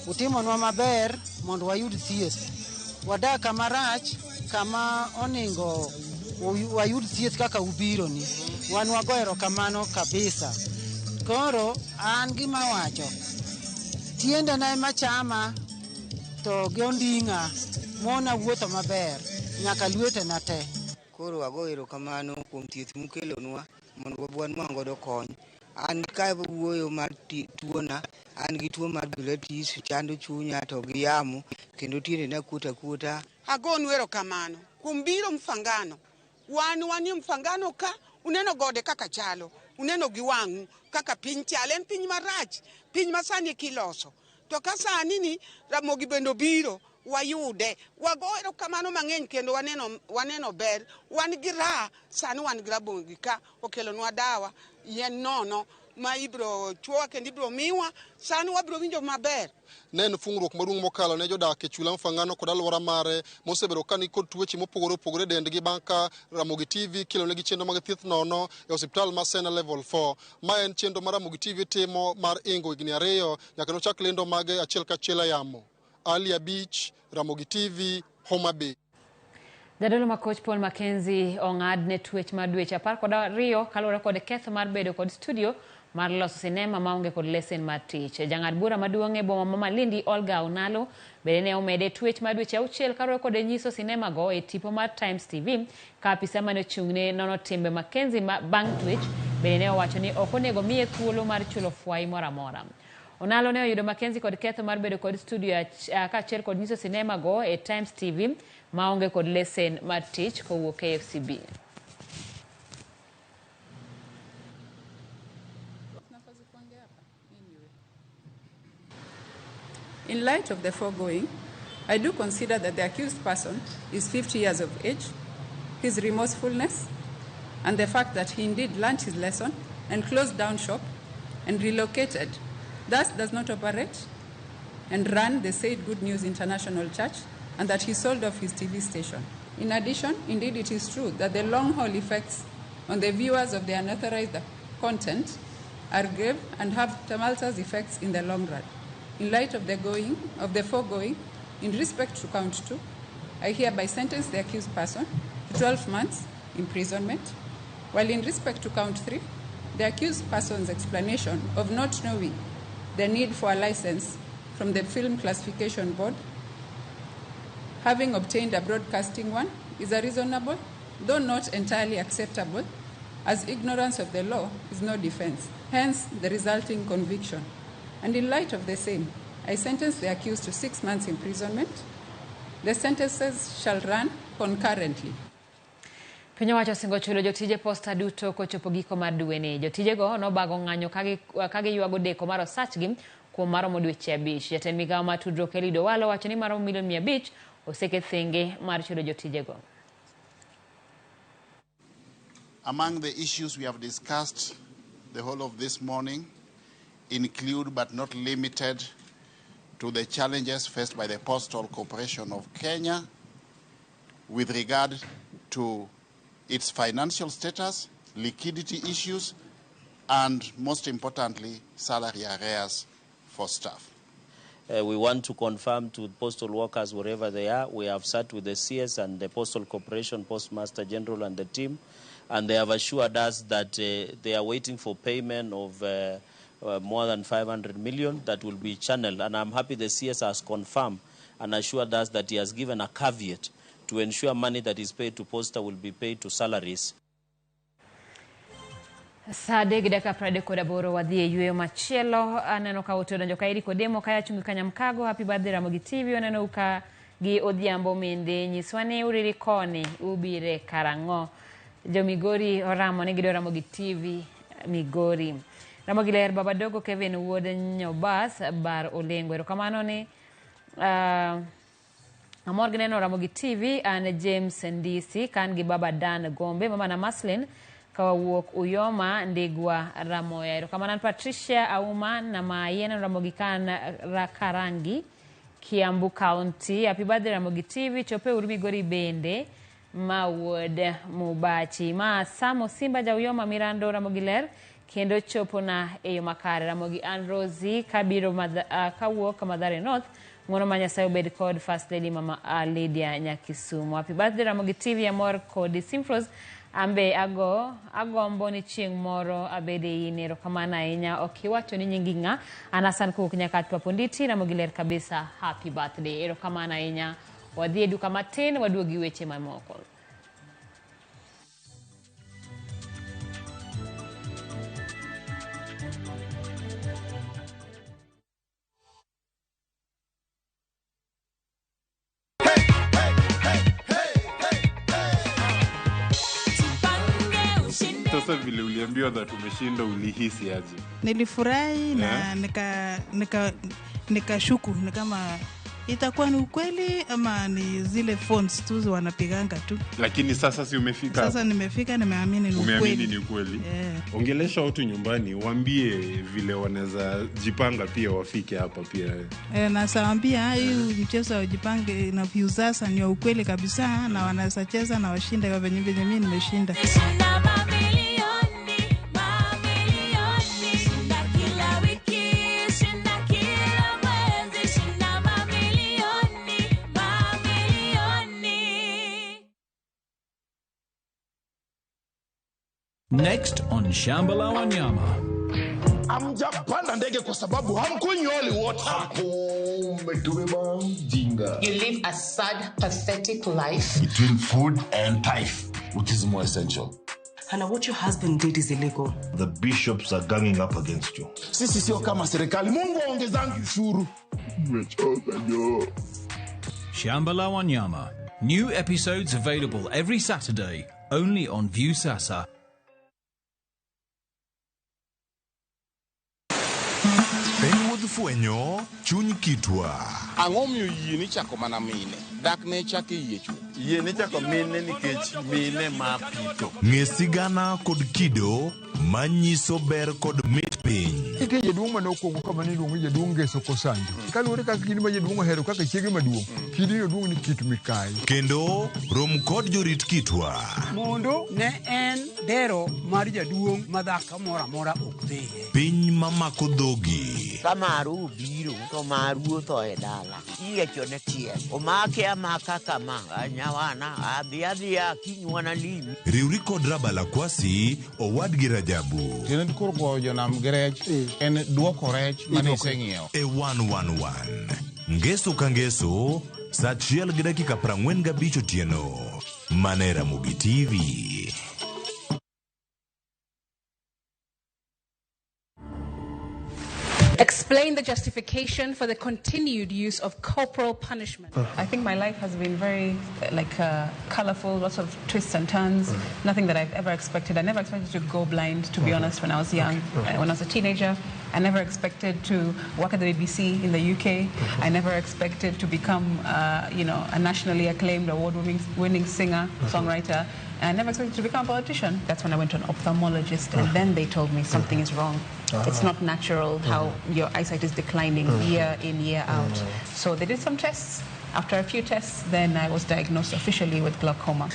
utimonwa maber mondo wayud thieth. Wadak kama rach kama oningo wayud thieth kaka ubiro ni. Wan wago erokamano kabisa. Koro an gima awacho, tiendena ema chama to gi onding'a mona wuotho maber nyaka lwetena te. Koro wago erokamano kuom thieth mukelonwa mondo wanwang' godo kony. An ka wuoyo mar tuona, an gi tuo mar diabetes chando chunya to gi yamo kendo tiendena kuot akuota. Agonu erokamano kuom biro Mfangano. Wan wanie Mfangano ka, uneno gode kaka chalo, uneno gi wang'u kaka piny chalo. En piny marach, piny ma sani kiloso. To ka sani ni Ramogi bende obiro, wayude. Wago erokamano mang'eny kendo waneno ber. Wan gi raha, sani wan gi Ramogi ka okelonwa dawa, yien nono ma ibiro chuowa kendo ibiro miwa, sani wabiro winjo maber. Ne en fungruok maduong' mokalo ne jodak e chula Mfangano kod alwora mare mosebedo ka nikod tuoche mopogore opogore e dendgi bang' ka Ramogi TV kelonegi chenro mag thieth nono e osiptal ma Sena Level 4. Ma en chenro ma Ramogi TV timo mar ingo higni 2 nyaka nochak lendo mage achiel kachiel e yamo. Ali Abich, Ramogi TV, Homa Bay. Jadolo ma koch Paul Mackenzie ong'ad ne twech mar dweche 12 kaluwore kod ketho mar bedo kod studio mar loso sinema maonge kod lesen mar tich. Jang'ad bura maduong' e boma ma Malindi Olga Onalo bende ne omede twech mar dweche 6 kaluwore kod nyiso sinema go e tipo mar Times TV ka apisa mane ochung'ne nono timbe Mackenzie bang' twech bende ne owacho ni ok onego miye thuolo mar chulo fwai moro amora. Onalo ne oyudo Mackenzie kod ketho mar bedo kod studio kaachiel kod nyiso sinema go e Times TV maonge kod lesen mar tich kowuok KFCB. In light of the foregoing, I do consider that the accused person is 50 years of age, his remorsefulness, and the fact that he indeed learned his lesson and closed down shop and relocated, thus does not operate and run the said Good News International Church, and that he sold off his TV station. In addition, indeed it is true that the long-haul effects on the viewers of the unauthorized content are grave and have tumultuous effects in the long run. In light of the foregoing, in respect to count 2, I hereby sentence the accused person to 12 months imprisonment, while in respect to count 3, the accused person's explanation of not knowing the need for a license from the Film Classification Board, having obtained a broadcasting one, is a reasonable, though not entirely acceptable, as ignorance of the law is no defense, hence the resulting conviction. And in light of the same, I sentence the accused to 6 months imprisonment. The sentences shall run concurrently. Piny owacho osingo chulo jotije posta duto kochopo giko mar dweni. Jotijego nobago ng'anyo ka giywago deko mar osachgi kuom maromo dweche 5. Jatend migawo mar tudruok Eliud Owalo wacho ni maromo milion 500 oseket thenge mar chulo jotijego. Among the issues we have discussed the whole of this morning include but not limited to the challenges faced by the Postal Corporation of Kenya with regard to its financial status, liquidity issues, and most importantly, salary arrears for staff. We want to confirm to postal workers wherever they are. We have sat with the CS and the Postal Corporation, Postmaster General and the team, and they have assured us that they are waiting for payment of more than 500 million that will be channeled. And I'm happy the CS has confirmed and assured us that he has given a caveat to ensure money that is paid to Posta will be paid to salaries. Saa 3:38 wadhi e yweyo machielo. Aneno ka ote odonjo ka Eric Odemo kaya chungi Kanyamkago. Happy birthday Ramogi TV. Oneno ka gi Odhiambo Minde. Nyiswa ni uriri koni ubire karang'o. Jo Migori oramo ni gidwa Ramogi TV Migori. Ramogi ler Baba Dogo Kevin wuod Nyobas Bar Olengo. Erokamano ni amor gi neno Ramogi TV. An James Ndisi kan gi Baba Dan Gombe, mama na Maslin kawawuok Uyoma Ndigwa Ramoya. Erokamano an Patricia Auma na Maye neno Ramogi kan Rakarangi Kiambu County. Happy birthday Ramogi TV. Chope uru Migori bende ma wuod Mubachi. Ma Samo Simba ja Uyoma Mirando Ramogi ler kendo chopo na e yo makare. Ramogi an Rosie kabiro kawuok Mathare North. Ng'wono ma Nyasaye obed kod First Lady Mama Lydia Nyakisumo. Happy birthday Ramogi TV. Amor kodi Simfros. Ambe agombo ni chieng' moro abede in. Erokamano ahinya. Ok iwacho ni nyingi ng'a. An Hassan kowuok Nyakach Paponditi. Ramogi ler kabisa. Happy birthday. Erokamano ahinya. Wadhi e duka matin waduogi weche mamoko. Sasa vile uliambiwa that umeshinda ulihisi aje? Nilifurahi na nikashuku ni kama itakuwa ni ukweli ama ni zile phones tu wanapiganga tu. Lakini sasa si umefika? Sasa nimefika, nimeamini ni ukweli. Umeamini ni ukweli. Yeah. Ongelesha watu nyumbani, waambie vile wanaweza jipanga pia wafike hapa pia. Na saambia hii mchezo wa jipange na Viusasa ni ukweli kabisa na wanaweza cheza na washinde kwa venye mimi nimeshinda. Next on Shamba la Wanyama. Hamjapanda ndege kwa sababu hamkunywi holy water. Umetubeba mjinga. You live a sad, pathetic life. Between food and tithe, which is more essential? Hannah, what your husband did is illegal. The bishops are ganging up against you. Sisi sio kama serikali. Mungu aongezangi ushuru. Nimechoka jo. Shamba la Wanyama. New episodes available every Saturday, only on Viusasa. Fwenyo chuny kitwa. Ang'o miyo yie ni chako mana mine? Dak ne chake yie chuo. Yie ni chako mine nikech mine ma pito. Ng'e sigana kod kido manyiso ber kod mit piny. Nitie jaduong' mane okuongo kama ne iluongo ni jaduong' Ngeso Kosanjo. Kaluwore kaka kidi ma jaduong' ohero kaka chiege maduong', kidino duong' ni Kit Mikayi. Kendo rom kod jorit kitwa. Mondo ne en dero mar jaduong' ma dhako moro amora ok dhiye. Piny mamako dhogi. Ka maru obiro to maru otho e dala. Iyiecho ne tiel. Omake amaka kama. Nyawana adhi adhiya kinywana limi. Riwri kod Rabala Kwasi owadgi Rajabu. Tiende koro goyo jonam gi rech en duoko rech mane iseng'iewo. E 111. Ngeso ka ngeso, saa 1:45 otieno. Mana e Ramogi TV. Explain the justification for the continued use of corporal punishment. I think my life has been very colorful, lots of twists and turns, nothing that I've ever expected. I never expected to go blind, to be honest, when I was young. When I was a teenager, I never expected to work at the BBC in the UK. I never expected to become, a nationally acclaimed award-winning singer, songwriter. And I never expected to become a politician. That's when I went to an ophthalmologist, and then they told me something is wrong. It's not natural how your eyesight is declining year in, year out. So they did some tests. After a few tests, then I was diagnosed officially with glaucoma.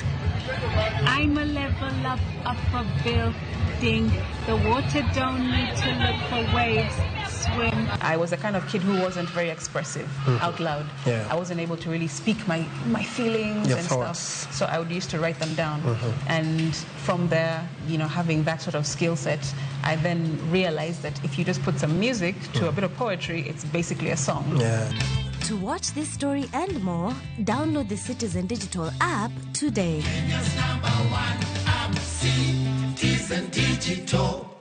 I'm a level up a building. The water don't need to look for waves. Swim. I was the kind of kid who wasn't very expressive out loud. Yeah. I wasn't able to really speak my feelings your and thoughts. Stuff. So I would used to write them down. And from there, having that sort of skill set, I then realized that if you just put some music to a bit of poetry, it's basically a song. Yeah. To watch this story and more, download the Citizen Digital app today. Kenya's number one app, Citizen Digital.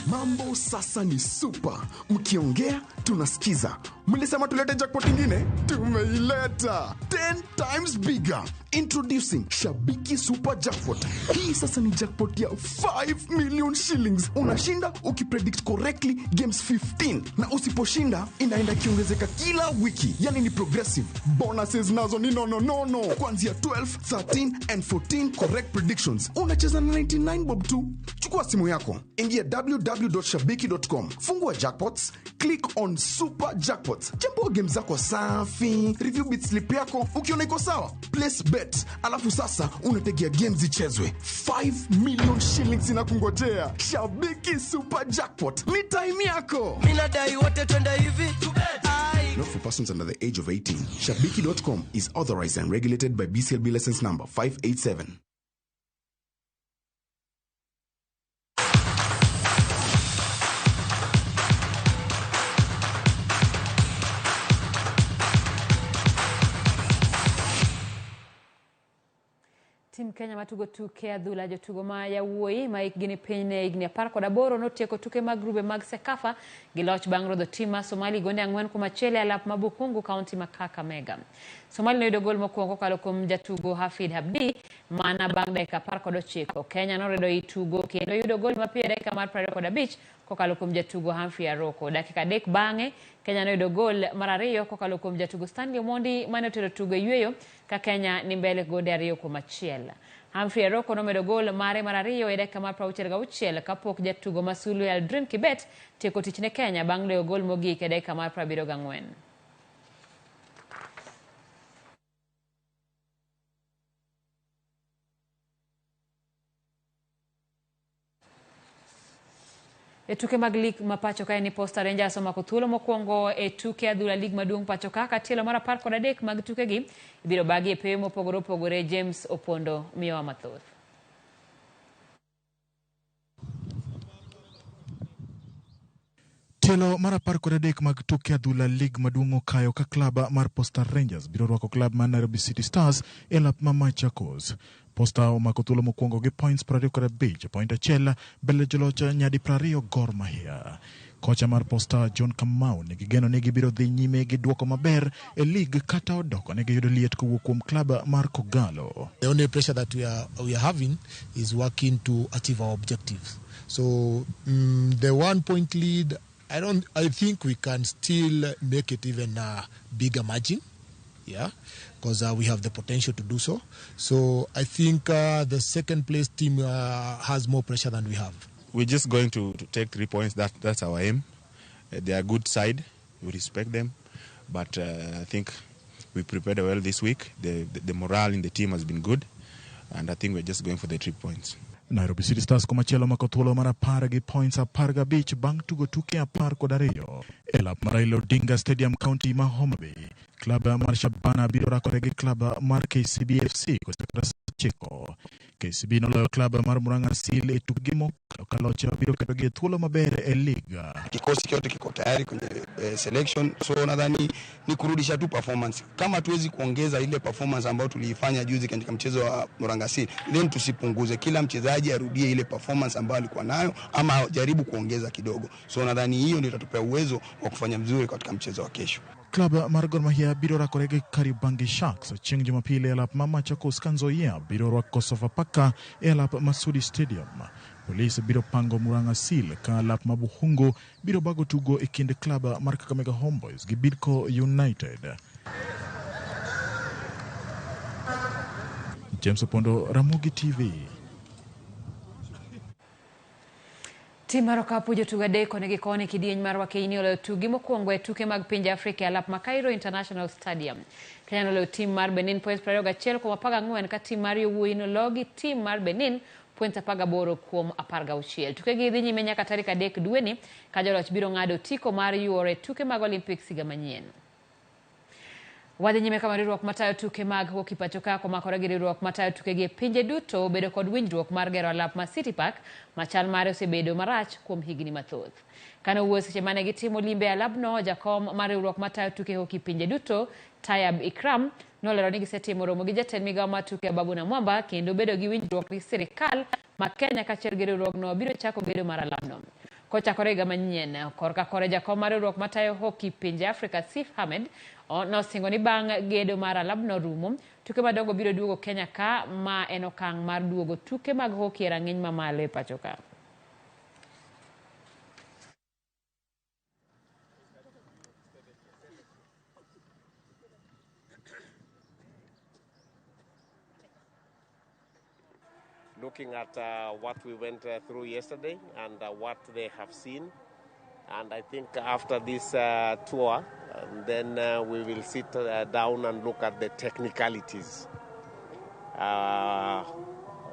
Mambo sasa ni super. Mkiongea tunasikiza. Mlisema tulete jackpot ingine? Tumeileta. 10 times bigger. Introducing Shabiki Super Jackpot. Hii sasa ni jackpot ya 5 million shillings. Unashinda ukipredict correctly games 15. Na usiposhinda inaenda ikiongezeka kila wiki. Yani ni progressive. Bonuses nazo ni no no no no. Kuanzia 12, 13 and 14 correct predictions. Unacheza na 99 bob tu. Chukua simu yako. Ingia www.shabiki.com. Fungua jackpots, click on Super Jackpots. Chambua game zako safi, review bit slip yako, ukiona iko sawa, place bet. Alafu sasa unategea games zichezwe. 5 million shillings inakungojea. Shabiki Super Jackpot. Ni time yako. Mimi nadai wote twende hivi. Not for persons under the age of 18. Shabiki.com is authorized and regulated by BCLB license number 587. Tim Kenya matugo tuke adhula jotugo ma yawuoyi ma hikgi ni piny ne higni 18 notieko tuke mag grube mag Sekafa gi loch bang' rodho tim ma Somali gonde 4-1 e alap ma Bukhungu kaunti ma Kakamega. Somali noyudo gol mokwongo kokalo kuom jatugo Hafid Abdi mana bang' dakika 19. Kenya noredo i tugo kendo yudo gol mapiyo e dakika mar 25 kokalo kuom jatugo Humphrey Aroko. Dakika 3 bang'e Kenya noyudo gol mar ariyo kokalo kuom jatugo Stanley Omondi mane otero tugo e yweyo ka Kenya ni mbele gonde 2-1. Humphrey Aroko nomedo gol mare mar ariyo e dakika mar 66 kapok jatugo Masulu Aldrin Kibet tieko tich ne Kenya bang' loyo gol mogik e dakika mar 74. E tuke mag lig ma pacho kae ni Posta Rangers omako thuolo mokwongo e tuke adhula lig maduong' pacho ka ka tielo mar 13 mag tukegi ibiro bagi e pewe mopogore opogore. James Opondo miyowa mathoth. Tielo mar 13 mag tuke adhula lig maduong' okayo ka klab mar Posta Rangers biro rwako klab mar Nairobi City Stars e lap ma Machakos. Posta omako thuolo mokwongo gi points 25, point achiel mbele joloch nyadi 20 Gor Mahia. Kocha mar Posta John Kamau nigi geno ni gibiro dhi nyime gi duoko maber e lig kata odoko ne giyudo liet kowuok kuom klab mar Kogalo. The only pressure that we are having is working to achieve our objectives. So the 1 point lead, I think we can still make it even a bigger margin. Yeah, because we have the potential to do so. So I think the second place team has more pressure than we have. We're just going to take 3 points. That's our aim. They are a good side. We respect them. But I think we prepared well this week. The morale in the team has been good. And I think we're just going for the 3 points. Nairobi City Stars komachielo omako thuolo mar 10 gi points 15 bang' tugo tuke 12. E lap mar Raila Odinga Stadium County ma Homa Bay, klab mar Shabana biro rakore gi klab mar KCB FC kochakore saa 9. KCB noloyo klab mar Murang'a Seal e tukgi mokalo ka loch biro ketogi e thuolo maber e liga. Kikosi chote kiko tayari kwenye selection, so nadhani ni kurudisha tu performance. Kama tuwezi kuongeza ile performance ambayo tuliifanya juzi katika mchezo wa Murang'a Seal, then tusipunguze. Kila mchezaji arudie ile performance ambayo alikuwa nayo ama jaribu kuongeza kidogo. So nadhani hiyo ndio itatupea uwezo wa kufanya vizuri katika mchezo wa kesho. Klab mar Gor Mahia biro rakore gi Kariobangi Sharks chieng' Jumapili e lap ma Machakos ka Nzoia biro rwako Sofapaka e lap Masudi Stadium. Police biro pango Murang'a Seal ka lap ma Bukhungu biro bago tugo e kind klab mar Kakamega Homeboys gi Bidco United. James Opondo, Ramogi TV. Tim mar okapu jotugo adek koni gi koni kidieny mar Wakeini oloyo tugi mokwongo e tuke mag pinje Afrika e alap ma Cairo International Stadium. Kenya noloyo tim mar Benin points 21-14 ka tim mar yowuoyi nologi gi tim mar Benin points 18-16. Tukegi dhi nyime nyaka tarik 3 dweni ka joloch biro ng'ado otiko mar yuoro e tuke mag Olympics higa manyien. Wadhi nyime kama riwruok matayo tuke mag hockey pacho ka komakore gi riwruok matayo tukegi e pinje duto obedo kod winjruok mar gero alap ma City Park ma chal mare osebedo marach kuom higni mathoth. Kane owuoyo seche mane gitimo limbe e alabno, jakom mar riwruok matayo tuke hockey pinje duto Tayab Ikram nolero ni gisetimo romo gi jatend migawo mar tuke Ababu Namwamba kendo bedo gi winjruok gi sirikal ma Kenya kaachiel gi riwruogno biro chako gedo mar alabno. Kochakore higa manyien, korka kore jakom mar riwruok matayo hockey pinje Afrika Sif Hamed nosingo ni bang' gedo mar alabno rumo, tuke madongo biro duogo Kenya ka ma en okang' mar duogo tuke mag hockey e rang'iny mamalo e pacho ka. Looking at what we went through yesterday and what they have seen. And I think after this tour, then we will sit down and look at the technicalities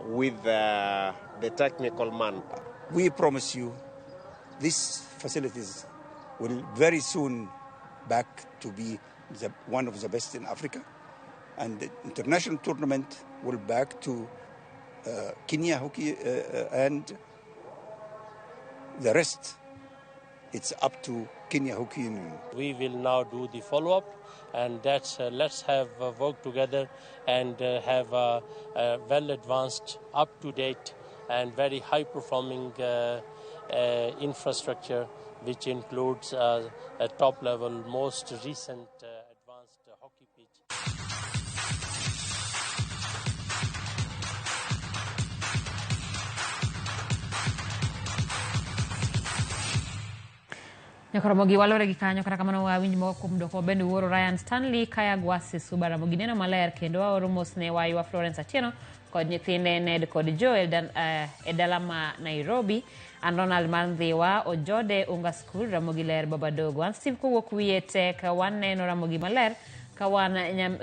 with the technical man. We promise you these facilities will very soon back to be one of the best in Africa. And the international tournament will back to Kenya hockey and the rest, it's up to Kenya Hockey Union. We will now do the follow-up, and that's let's have work together and have a well-advanced, up-to-date, and very high-performing infrastructure, which includes a top-level, most recent advanced hockey pitch. Nyakoromogi walore gi kanyo kata kamano wawinj moko kuom dwoko bende wuoro Ryan Stanley Kaya Gwasi Suba Ramogi neno maler kendo waoro mos ne waywa Florence Atieno kod nyithinde Ned kod Joel e dala ma Nairobi. An Ronald mar Ndhiwa Ojode Unga School Ramogi ler baba dogo. An Steve kowuok wiye tek waneno Ramogi maler ka wan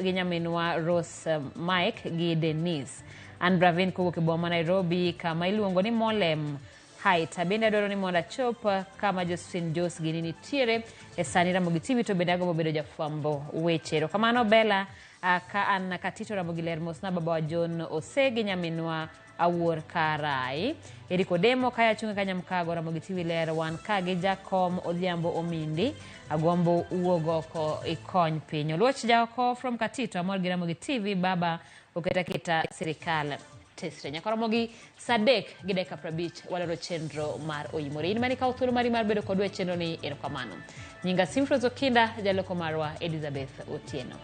gi nyaminwa Rose Mike gi Denise. An Bravin kowuok e boma ma Nairobi kama iluongo ni Molem Height. Bende adwaro ni mondo achop kama Josephine Jos gini nitiere e sani Ramogi TV to bende agombo bedo jafwambo weche. Erokamano Bella ka an Katito Ramogi ler mosna babawa John Osegi nyaminwa Awuor Karai. Eric Odemo kaya chunge Kanyamkago Ramogi TV ler wan ka gi Jakom Odhiambo Omindi agombo wuog oko ikony piny. Oluoch Jaoko from Katito amor gi Ramogi TV baba oketa kita sirikal tesre. Nyakoromogi saa 3:50 waloro chenro mar Oimore. In mane ikawo thuolo mari mar bedo kodwa e chenro ni erokamano. Nyinga Simfros Okinda, jaloko marwa Elizabeth Otieno.